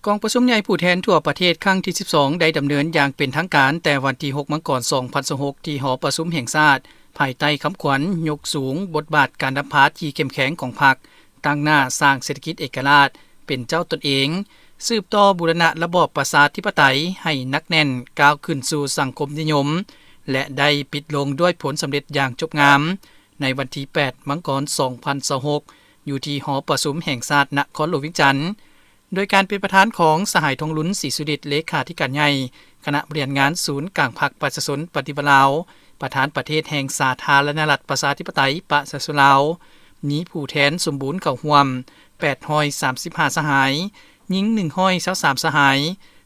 ກອງປະຊຸມໃຫຍ່ຜູ້ແທນທົ່ວປະເທດຄັ້ງທີສິບສອງ ໄດ້ດຳເນີນຢ່າງເປັນທາງການແຕ່ວັນທີຫົກ ມັງກອນ ສອງພັນຊາວຫົກ ທີ່ຫໍປະຊຸມແຫ່ງຊາດ, ພາຍໃຕ້ຄຳຂວັນຍົກສູງບົດບາດການນຳພາທີ່ເຂັ້ມແຂງຂອງພັກ, ຕັ້ງໜ້າສ້າງເສດຖະກິດເອກະລາດເປັນເຈົ້າຕົນເອງ, ສືບຕໍ່ບູລະນະລະບອບປະຊາທິປະໄຕໃຫ້ໜັກແໜ້ນ, ກ້າວຂຶ້ນສູ່ສັງຄົມນິຍົມ ແລະ ໄດ້ປິດລົງດ້ວຍຜົນສຳເລັດຢ່າງຈົບງາມ ໃນວັນທີແປດ ມັງກອນ ສອງພັນຊາວຫົກ ຢູ່ທີ່ຫໍປະຊຸມແຫ່ງຊາດນະຄອນຫຼວງວຽງຈັນ. ໂດຍການເປັນປະທານຂອງສະຫາຍ ທອງລຸນ ສີສຸລິດ ເລຂາທິການໃຫຍ່ຄະນະບໍລິຫານງານສູນກາງພັກປະຊາຊົນປະຕິວັດລາວ, ປະທານປະເທດແຫ່ງສາທາລະນະລັດປະຊາທິປະໄຕປະຊາຊົນລາວ, ມີຜູ້ແທນສົມບູນເຂົ້າຮ່ວມ ແປດຮ້ອຍສາມສິບຫ້າ ສະຫາຍ, ຍິງ ໜຶ່ງຮ້ອຍຊາວສາມ ສະຫາຍ,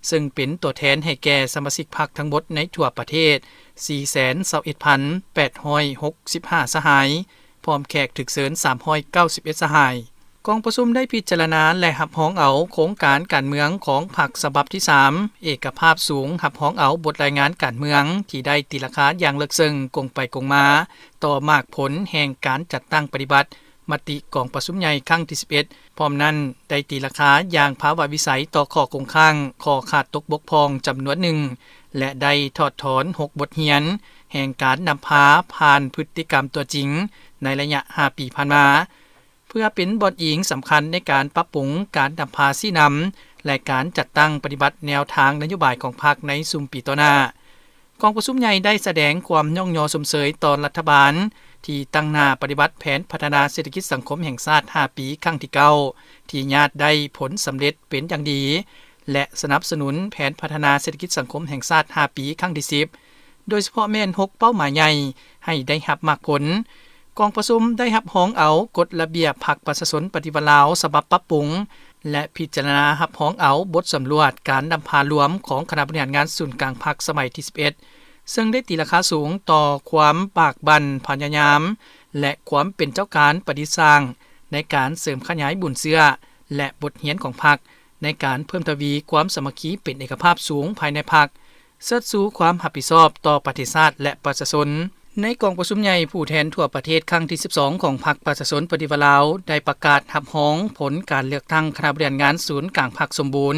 ເຊິ່ງເປັນຕົວແທນໃຫ້ແກ່ສະມາຊິກພັກທັງໝົດໃນທົ່ວປະເທດ ສີ່ແສນຊາວເອັດພັນແປດຮ້ອຍຫົກສິບຫ້າ ສະຫາຍ, ພ້ອມແຂກຖືກເຊີນ ສາມຮ້ອຍເກົ້າສິບເອັດ ສະຫາຍ. ກອງປະຊຸມໄດ້ພິຈາລະນາ ແລະ ຮັບຮອງເອົາໂຄງການການເມືອງຂອງພັກສະບັບທີສາມ, ເອກະພາບສູງຮັບຮອງເອົາບົດລາຍງານການເມືອງທີ່ໄດ້ຕີລາຄາຢ່າງເລິກເຊິ່ງກົງໄປກົງມາຕໍ່ໝາກຜົນແຫ່ງການຈັດຕັ້ງປະຕິບັດມະຕິກອງປະຊຸມໃຫຍ່ຄັ້ງທີສິບເອັດ, ພ້ອມນັ້ນໄດ້ຕີລາຄາຢ່າງພາວະວິໄສຕໍ່ຂໍ້ຄົງຄ້າງ, ຂໍ້ຂາດຕົກບົກຜ່ອງຈຳນວນໜຶ່ງ ແລະ ໄດ້ຖອດຖອນຫົກບົດຮຽນແຫ່ງການນຳພາຜ່ານພຶດຕິກຳຕົວຈິງໃນໄລຍະຫ້າປີຜ່ານມາ. ເພື່ອເປັນບ່ອນອີງສຳຄັນໃນການປັບປຸງການນຳພາຊີ້ນຳ ແລະ ການຈັດຕັ້ງປະຕິບັດແນວທາງນະໂຍບາຍຂອງພັກໃນຊຸມປີຕໍ່ໜ້າ. ກອງປະຊຸມໃຫຍ່ໄດ້ສະແດງຄວາມຍ້ອງຍໍຊົມເຊີຍຕໍ່ລັດຖະບານທີ່ຕັ້ງໜ້າປະຕິບັດແຜນພັດທະນາເສດຖະກິດສັງຄົມແຫ່ງຊາດຫ້າປີຄັ້ງທີເກົ້າ ທີ່ຍາດໄດ້ຜົນສຳເລັດເປັນຢ່າງດີ ແລະ ສະໜັບສະໜູນແຜນພັດທະນາເສດຖະກິດສັງຄົມແຫ່ງຊາດຫ້າປີຄັ້ງທີສິບ ໂດຍສະເພາະແມ່ນຫົກເປົ້າໝາຍໃຫຍ່ໃຫ້ໄດ້ຮັບໝາກຜົນ. ກອງປະຊຸມໄດ້ຮັບຮອງເອົາກົດລະບຽບພັກປະຊາຊົນປະຕິວັດລາວສະບັບປັບປຸງ ແລະ ພິຈາລະນາຮັບຮອງເອົາບົດສຳຫຼວດການນຳພາລວມຂອງຄະນະບໍລິຫານງານສູນກາງພັກສະໄໝທີສິບເອັດ ເຊິ່ງໄດ້ຕີລາຄາສູງຕໍ່ຄວາມປາກບັ່ນພະຍາຍາມ ແລະ ຄວາມເປັນເຈົ້າການປະດິດສ້າງໃນການເສີມຂະຫຍາຍບຸນເຊື້ອ ແລະ ບົດຮຽນຂອງພັກ ໃນການເພີ່ມທະວີຄວາມສາມັກຄີເປັນເອກະພາບສູງພາຍໃນພັກ, ເຊີດຊູຄວາມຮັບຜິດຊອບຕໍ່ປະເທດຊາດ ແລະ ປະຊາຊົນ. ໃນກອງປະຊຸມໃຫຍ່ຜູ້ແທນທົ່ວປະເທດຄັ້ງທີສິບສອງ ຂອງພັກປະຊາຊົນປະຕິວັດລາວ ໄດ້ປະກາດຮັບຮອງຜົນການເລືອກຕັ້ງຄະນະບໍລິຫານງານສູນກາງພັກສົມບູນ,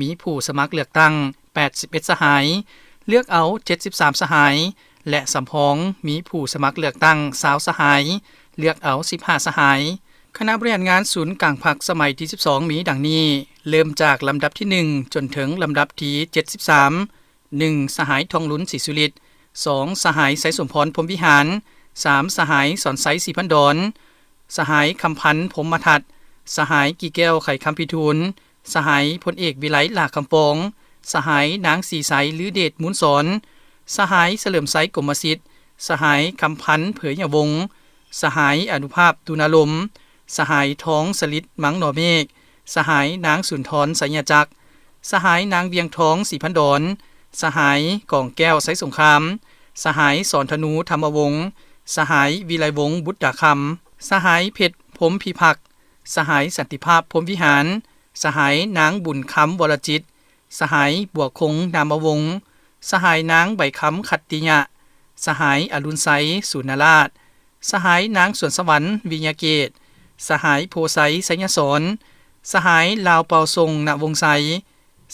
ມີຜູ້ສະໝັກເລືອກຕັ້ງ ແປດສິບເອັດ ສະຫາຍ, ເລືອກເອົາ ເຈັດສິບສາມ ສະຫາຍ ແລະ ສຳຮອງມີຜູ້ສະໝັກເລືອກຕັ້ງ ຊາວ ສະຫາຍ, ເລືອກເອົາ ສິບຫ້າ ສະຫາຍ. ຄະນະບໍລິຫານງານສູນກາງພັກສະໄໝທີສິບສອງ ມີດັ່ງນີ້, ເລີ່ມຈາກລຳດັບທີໜຶ່ງ ຈົນເຖິງລຳດັບທີ ເຈັດສິບສາມ. ໜຶ່ງ ສະຫາຍ ທອງລຸນ ສີສຸລິດ, ສອງ ສະຫາຍ ໄຊສົມພອນ ພົມວິຫານ, ສາມ ສະຫາຍ ສອນໄຊ ສີພັນດອນ, ສະຫາຍ ຄຳພັນ ພົມມະທັດ, ສະຫາຍ ກີແກ້ວ ໄຂຄຳພິທູນ, ສະຫາຍ ພົນເອກ ວິໄລ ຫຼ້າຄຳຟອງ, ສະຫາຍ ນາງ ສີໄຊ ລືເດດ ມູນສອນ, ສະຫາຍ ສະເຫຼີມໄຊ ກົມມະສິດ, ສະຫາຍ ຄຳພັນ ເຜີຍຍະວົງ, ສະຫາຍ ອະນຸພາບ ຕຸນາລົມ, ສະຫາຍ ທອງສະລິດ ມັງໜໍເມກ, ສະຫາຍ ນາງ ສຸນທອນ ໄຊຍະຈັກ, ສະຫາຍ ນາງ ວຽງທອງ ສີພັນດອນ, ສະຫາຍ ກອງແກ້ວ ໄຊສົງຄາມ, ສະຫາຍ ສອນທະນູ ທຳມະວົງ, ສະຫາຍ ວິໄລວົງ ບຸດດາຄຳ, ສະຫາຍ ເພັດ ພົມພິພັກ, ສະຫາຍ ສັນຕິພາບ ພົມວິຫານ, ສະຫາຍ ນາງ ບຸນຄຳ ວໍລະຈິດ, ສະຫາຍ ບົວຄົງ ນາມະວົງ, ສະຫາຍ ນາງ ໃບຄຳ ຂັດຕິຍະ, ສະຫາຍ ອະລຸນໄຊ ສູນນະລາດ, ສະຫາຍ ນາງ ສວນສະຫວັນ ວິຍະເກດ, ສະຫາຍ ໂພໄຊ ໄຊຍະສອນ, ສະຫາຍ ລາວເປົ່າຊົງ ນະວົງໄຊ,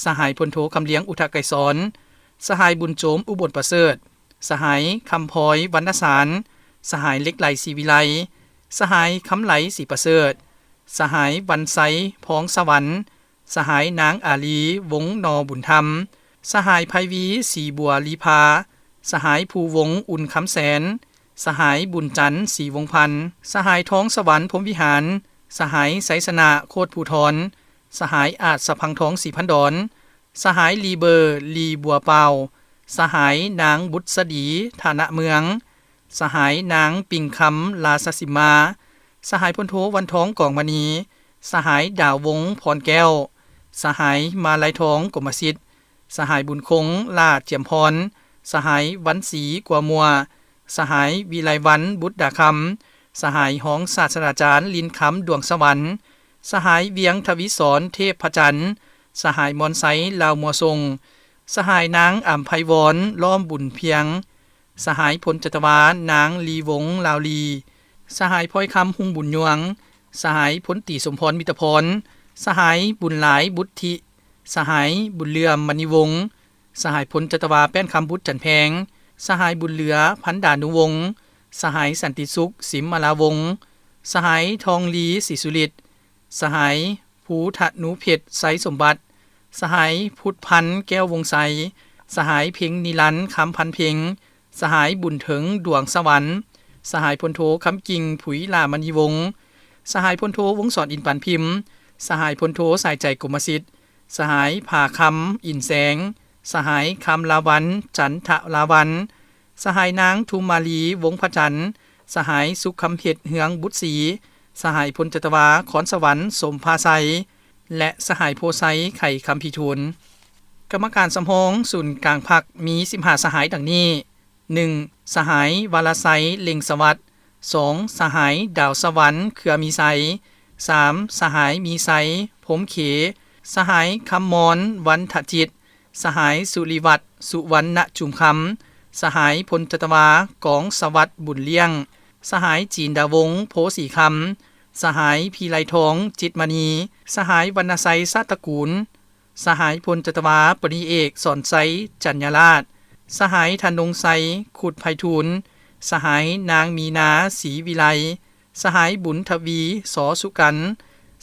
ສະຫາຍ ພົນໂທ ຄຳລຽງ ອຸທະໄກສອນ, ສະຫາຍ ບຸນໂຈມ ອຸບົນປະເສີດ, ສະຫາຍ ຄຳພອຍ ວັນນະສານ, ສະຫາຍ ເຫຼັກໄຫຼ ສີວິໄລ, ສະຫາຍ ຄຳໄຫຼ ສີປະເສີດ, ສະຫາຍ ວັນໄຊ ພອງສະຫວັນ, ສະຫາຍ ນາງ ອາລີ ວົງໜໍບຸນທຳ, ສະຫາຍ ໄພວີ ສີບົວລີພາ, ສະຫາຍ ພູວົງ ອຸ່ນຄຳແສນ, ສະຫາຍ ບຸນຈັນ ສີວົງພັນ, ສະຫາຍ ທອງສະຫວັນ ພົມວິຫານ, ສະຫາຍ ໄຊຊະນະ ໂຄດພູທອນ, ສະຫາຍ ອາດສະພັງທອງ ສີພັນດອນ, ສະຫາຍ ລີເບີ ລີບົວປາວ, ສະຫາຍ ນາງ ບຸດສະດີ ທະນະເມືອງ, ສະຫາຍ ນາງ ປິງຄຳ ລາຊະສິມມາ, ສະຫາຍ ພົນໂທ ວັນທອງ ກອງມະນີ, ສະຫາຍ ດາວວົງ ພອນແກ້ວ, ສະຫາຍ ມາໄລທອງ ກົມມະສິດ, ສະຫາຍ ບຸນຄົງ ຫຼ້າຈຽມພອນ, ສະຫາຍ ວັນສີ ກົວມົວ, ສະຫາຍ ວິໄລວັນ ບຸດດາຄຳ, ສະຫາຍ ຮອງສາດສະດາຈານ ລິນຄຳ ດວງສະຫວັນ, ສະຫາຍ ວຽງທະວີສອນ ເທບພະຈັນ, ສະຫາຍ ມອນໄຊ ລາວມົວຊົງ, ສະຫາຍ ນາງ ອຳໄພວອນ ລ້ອມບຸນພຽງ, ສະຫາຍ ພົນຈັດຕະວາ ນາງ ລີວົງ ລາວລີ, ສະຫາຍ ພອຍຄຳ ຮຸ່ງບຸນຍວງ, ສະຫາຍ ພົນຕີ ສົມພອນ ມິດຕະພອນ, ສະຫາຍ ບຸນຫຼາຍ ບຸດທິ, ສະຫາຍ ບຸນເຫຼືອມ ມະນີວົງ, ສະຫາຍ ພົນຈັດຕະວາ ແປ້ນຄຳບຸດ ຈັນແພງ, ສະຫາຍ ບຸນເຫຼືອ ພັນດານຸວົງ, ສະຫາຍ ສັນຕິສຸກ ສິມມະລາວົງ, ສະຫາຍ ທອງລີ ສີສຸລິດ, ສະຫາຍ ພູທະນູເພັດ ໄຊສົມບັດ, ສະຫາຍ ພຸດພັນ ແກ້ວວົງໄຊ, ສະຫາຍ ເພັງນິລັນ ຄຳພັນເພັງ, ສະຫາຍ ບຸນເຖິງ ດວງສະຫວັນ, ສະຫາຍ ພົນໂທ ຄຳກິ່ງ ຜຸຍຫຼ້າມະນີວົງ, ສະຫາຍ ພົນໂທ ວົງສອນ ອິນປານພິມ, ສະຫາຍ ພົນໂທ ສາຍໃຈ ກົມມະສິດ, ສະຫາຍ ຜາຄຳ ອິນແສງ, ສະຫາຍ ຄຳລາວັນ ຈັນທະລາວັນ, ສະຫາຍ ນາງ ທຸມມາລີ ວົງພະຈັນ, ສະຫາຍ ສຸກຄຳເພັດ ເຮືອງບຸດສີ, ສະຫາຍ ພົນຈັດຕະວາ ຄອນສະຫວັນ ສົມພາໄຊ ແລະ ສະຫາຍ ໂພໄຊ ໄຂຄຳພິທູນ. ກຳມະການສຳຮອງສູນກາງພັກມີສິບຫ້າສະຫາຍດັ່ງນີ້: ໜຶ່ງ ສະຫາຍ ວາລະໄຊ ເລັງສະຫວັດ, ສອງ ສະຫາຍ ດາວສະຫວັນ ເຄືອມີໄຊ, ສາມ ສະຫາຍ ມີໄຊ ພົມເຂ, ສະຫາຍ ຄຳມອນ ວັນທະຈິດ, ສະຫາຍ ສຸລິວັດ ສຸວັນນະຈຸມຄຳ, ສະຫາຍ ພົນຈັດຕະວາ ກອງສະຫວັດ ບຸນລ້ຽງ, ສະຫາຍ ຈີນດາວົງ ໂພສີຄຳ, ສະຫາຍ ພີໄລທອງ ຈິດມະນີ, ສະຫາຍ ວັນນະໄຊ ຊາດຕະກູນ, ສະຫາຍ ພົນຈັດຕະວາ ປະລິເອກ ສອນໄຊ ຈັນຍາລາດ, ສະຫາຍ ທະນົງໄຊ ຂຸດໄພທູນ, ສະຫາຍ ນາງ ມີນາ ສີວິໄລ, ສະຫາຍ ບຸນທະວີ ສອສຸກັນ,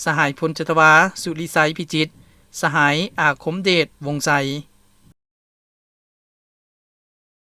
ສະຫາຍ ພົນຈັດຕະວາ ສຸລິໄຊ ພິຈິດ, ສະຫາຍ ອາຄົມເດດ ວົງໄຊ.